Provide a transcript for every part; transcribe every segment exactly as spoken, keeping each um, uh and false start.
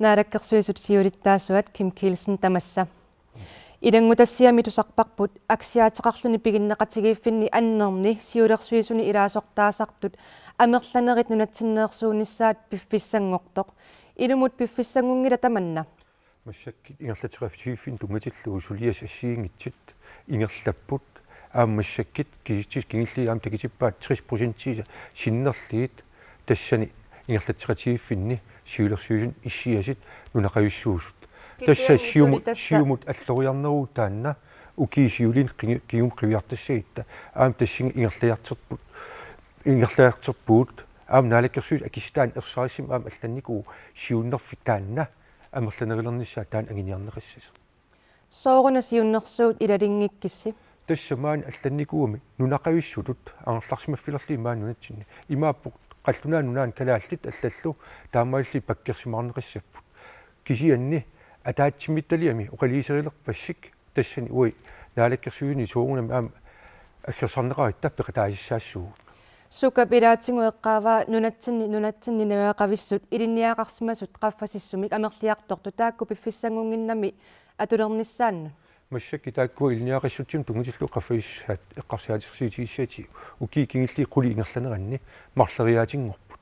Naalakkersuisut siulittaasuat Kim Kielsen tamassa. Ilanngutassiami tusarparput aksiaateqarluni piginneqatigiiffinni annerni siulersuisuni ilaasortaasartut amerlanerit nunatsinneersuunissaat piffissanngortoq. Ilumut piffissanngunngila tamanna? Massakkut ingerlatseqatigiiffinni tunngatillugu suliassat assigiinngitsut ingerlapput. Aamma massakkut kisitsisit kingulliit aamma takutippaat tres procentiisa sinnerlugit tassani ingerlatseqatigiiffinni siulersuisuni issiasut nunaqavissuusut. Tassa kisianni siumut, suli tassa siumut alloriarneruvoq taanna ukiut siuliini kingu-, kingumut qiviartassagutta aamma tassunga ingerlaartorput, ingerlaartorpugut aamma Naalakkersuisut akissutaanni ersarissumik aamma allannikuuvoq siunnerfik taanna amerlanerulernissaa taanna anguniarneqassasoq. Sooruna siunnersuut ilalinngikkussi? Tassa maani allannikuugami nunaqavissutut angerlarsimaffilerlugit maani nunatsinni. Imaappoq qallunaat nunaannut kalaallit allallu taamaalillugit pakkersimaarneqassapput. Kisianni ataatsimiititaliami oqaluuserilerpassuk tassani uagut Naalakkersuisuni soorunami aamma aggersarneqaratta peqataasissaassuugut. Sukap ilaatigut eqqaavaa nunatsinni, nunatsinni najugaqavissut ilinniagaqarsimasut qaffasissumik amerliartortut taakku piffissanngunnginnami atulernissaannut? Massakkut taakkua ilinniagaqassutsimut tunngatillugu qaffasissaat eqqarsaatigersiutigisassat ukiut kingulliit qulit ingerlaneranni marloriaatinngorput.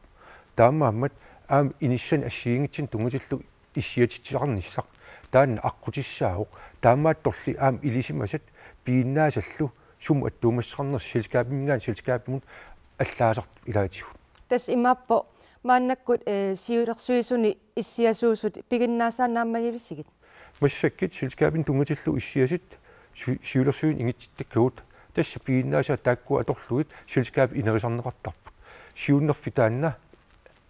Taamaammat aamma inissanik assigiinngitsunik tunngatillugu issiatitsisarnissaq taanna aqqutissaavoq. Taamaattorli aamma ilisimasat piginnaasallu sumut attuumassuteqarnersoq selskabiminngaanniit selskabimut allaasartut ilaatigut. Tassa imaappoq maannakkut, eh, siulersuisuni issiasuusut piginnaasaat naammagivissigit? Massakkut selskabimut tunngatillugu issiasut su-, siulersuisuni ingitsuttakkagut tassa piginnaasaat taakkua atorlugit selskabit inerisarneqartarput. Siunnerfik taanna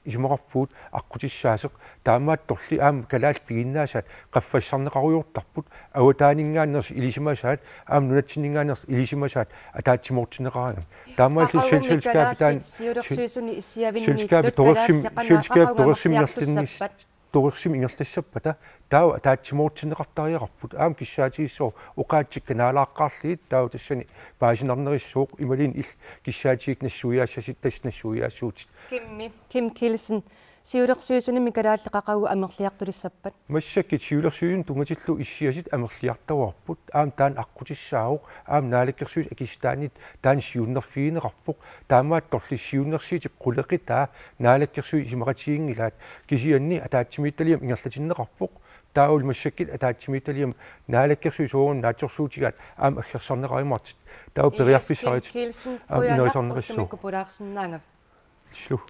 isumaqarpugut aqqutissaasoq, taamaattorli aamma kalaallit piginnaasaat qaffassarneqarujoortarput, avataaninngaanneersut ilisimasaat aamma nunatsinninngaanneersut ilisimasaat ataatsimoortinneqaraangamik. Taamaalilluni sel-, Qaqugummi selskabit kalaallit taanna siulersuisuni issiavinniittut selskabit torersum-, kalaallit qanoq selskabit qaqugumut torersumik amerliartussappat? Torersumik ingerlassappata taava ataatsimoortinneqartariaqarput, aamma kissaatigissaaq oqaatsit kanaalaaqqaarlugit taava tassani paasinarnerussaaq imaluunniit il-, kissaatigut nassuiaassasut tassa nassuiaassuutit. Kimmi, Kim Kielsen, siulersuisunimi kalaallit qaqugumut amerliartulissappat? Massakkut siulersuisuni tunngatillugu issiasut amerliartaraarput, aamma taanna aqqutissaavoq, aamma Naalakkersuisut akissutaanni taanna siunnerfigineqarpoq, taamaattorli siunnersuutip qulequtaa Naalakkersuisut isumaqatiginngilaat, kisianni ataatsimiititaliami ingerlatinneqarpoq, taavalu massakkut ataatsimiititaliami Naalakkersuisut soorunami naatsorsuutigaat aamma aggersarneqarumaartut, taava Yes, periarfissarput Kim Kielsen, aamma qujanaq inerisarneqassaaq. Ullumikkut pulaarsinnaagavit. Slu.